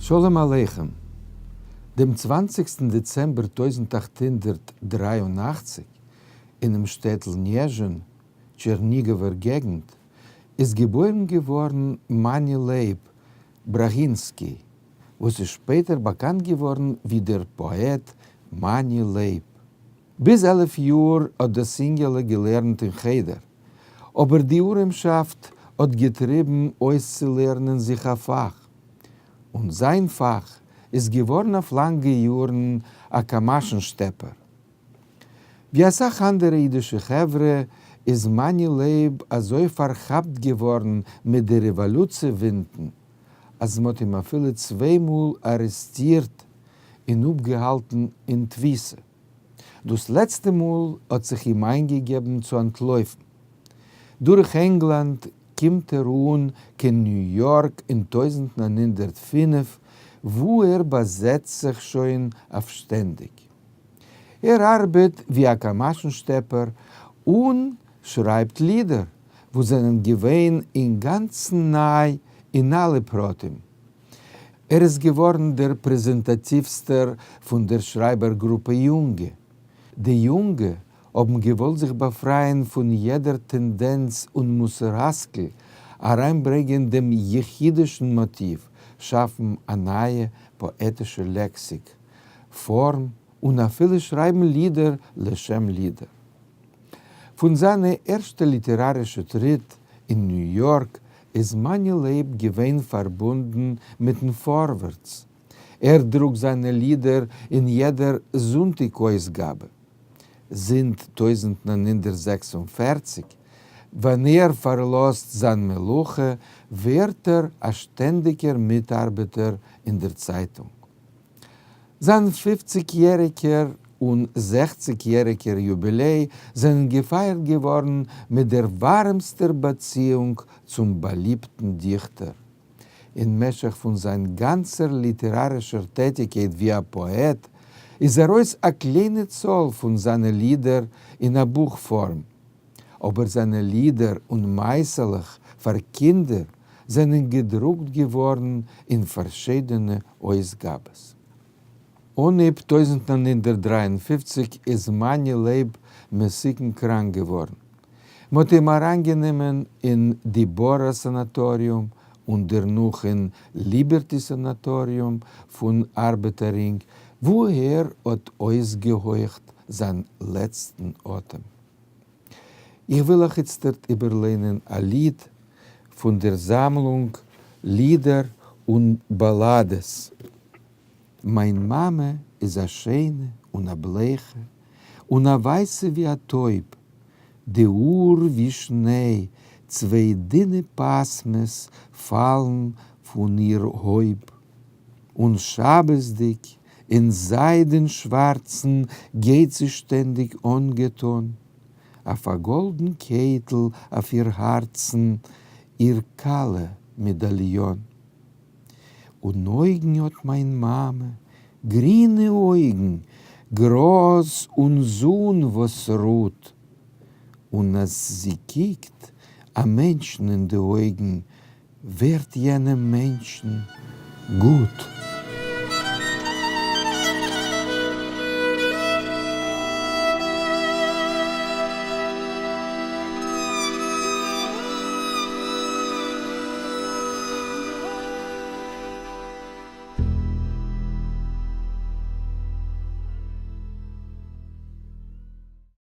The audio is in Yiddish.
שלום עליכם. דעם צוואנציגסטן דעצעמבער 1883, אינעם שטעטל ניעזשין, טשערניגאווער געגנט, איז געבוירן געווארן מאני לייב בראהינסקי, וואס איז שפעטער באקאנט געווארן ווי דער פאעט מאני לייב. ביז 11 יאר האט דאס אינגעלע געלערנט אין חדר, אבער די ארעמשאפט האט געטריבן אויסצולערנען זיך א פאך, און זיין פאך איז געווארן אויף לאנגע יארן א קאמאשן-שטעפער. ווי אסאך אנדערע אידישע חברה איז מאני לייב אזוי פארכאפט געווארן מיט די רעוואלוציע ווינטן, אז מ'האט אים אפילו צוויי מאל ארעסטירט און אפגעהאלטן אין תפיסה. דאס לעצטע מאל האט זיך אים איינגעגעבן צו אנטלויפן. דורך ענגלאנד קומט ער אן קיין ניו יארק אין 1905 וואו ער באזעצט זיך שוין אויף שטענדיג. ער ארבעט ווי א קאמאשן-שטעפער און שרייבט לידער וואס זענען געווען אינגאנצן ניי אין אלע פרטים. ער איז געווארן דער פרעזענטאטיווסטער פון דער שרייבער גרופע יונגע. די יונגע האבן געוואלט זיך באפרייען פון יעדער טענדענץ און מוסר השכל, אריינברענגען דעם יחידישן מאטיוו, שאפן א נייע פאעטישע לעקסיק, פארם און אפילו שרייבן לידער לשם לידער. פון זיינע ערשטע ליטערארישע טריט אין ניו יארק איז מאני לייב געווען פארבונדן מיטן פארווערטס. ער דרוקט זיינע לידער אין יעדער זונטאג אויסגאבע. זינט 1946, ווען ער פארלאזט זיין מלאכה, ווערט ער א שטענדיגער מיטארבעטער אין דער צייטונג. זיין פופציג יעריגער און זעכציג יעריגער יוביליי זענען געפייערט געווארן מיט דער ווארעמסטער באציאונג צום באליבטן דיכטער. אין משך פון זיין גאנצער ליטערארישער טעטיקייט ווי א פאעט, איז ארויס א קליינע צאל פון זיינע לידער אין א בוך פארם. אבער זיינע לידער און מעשה'לעך פאר קינדער זענען געדרוקט געווארן אין פארשידענע אויסגאבעס. אנהייב 1953 איז מאני לייב מסוכן קראנק געווארן. מ'האט אים אריינגענומען אין די בארא סאנאטאריום און דערנאך אין ליבערטי סאנאטאריום פון ארבעטער רינג, וואו ער האט אויסגעהויכט זיין לעצטן אטעם. איך וויל אייך איצטערט איבערליינען א ליד פון דער זאמלונג לידער און באלאדעס. מיין מאמע איז א שיינע און א בלייכע, און א ווייסע ווי א טויב, די האר ווי שניי, צוויי דינע פאסמעס פאלן פון איר הויב, און שבת'דיג אין זיידען שווארצן גייט זי שטענדיג אנגעטון, אויף א גאלדן קעטל אויף איר הארצן, איר כלה מעדאליאן. און אויגן האט מיין מאמע, גרינע אויגן, גראז און זון וואס רוט, און אז זי קוקט א מענטשן אין די אויגן, ווערט יענעם מענטשן גוט.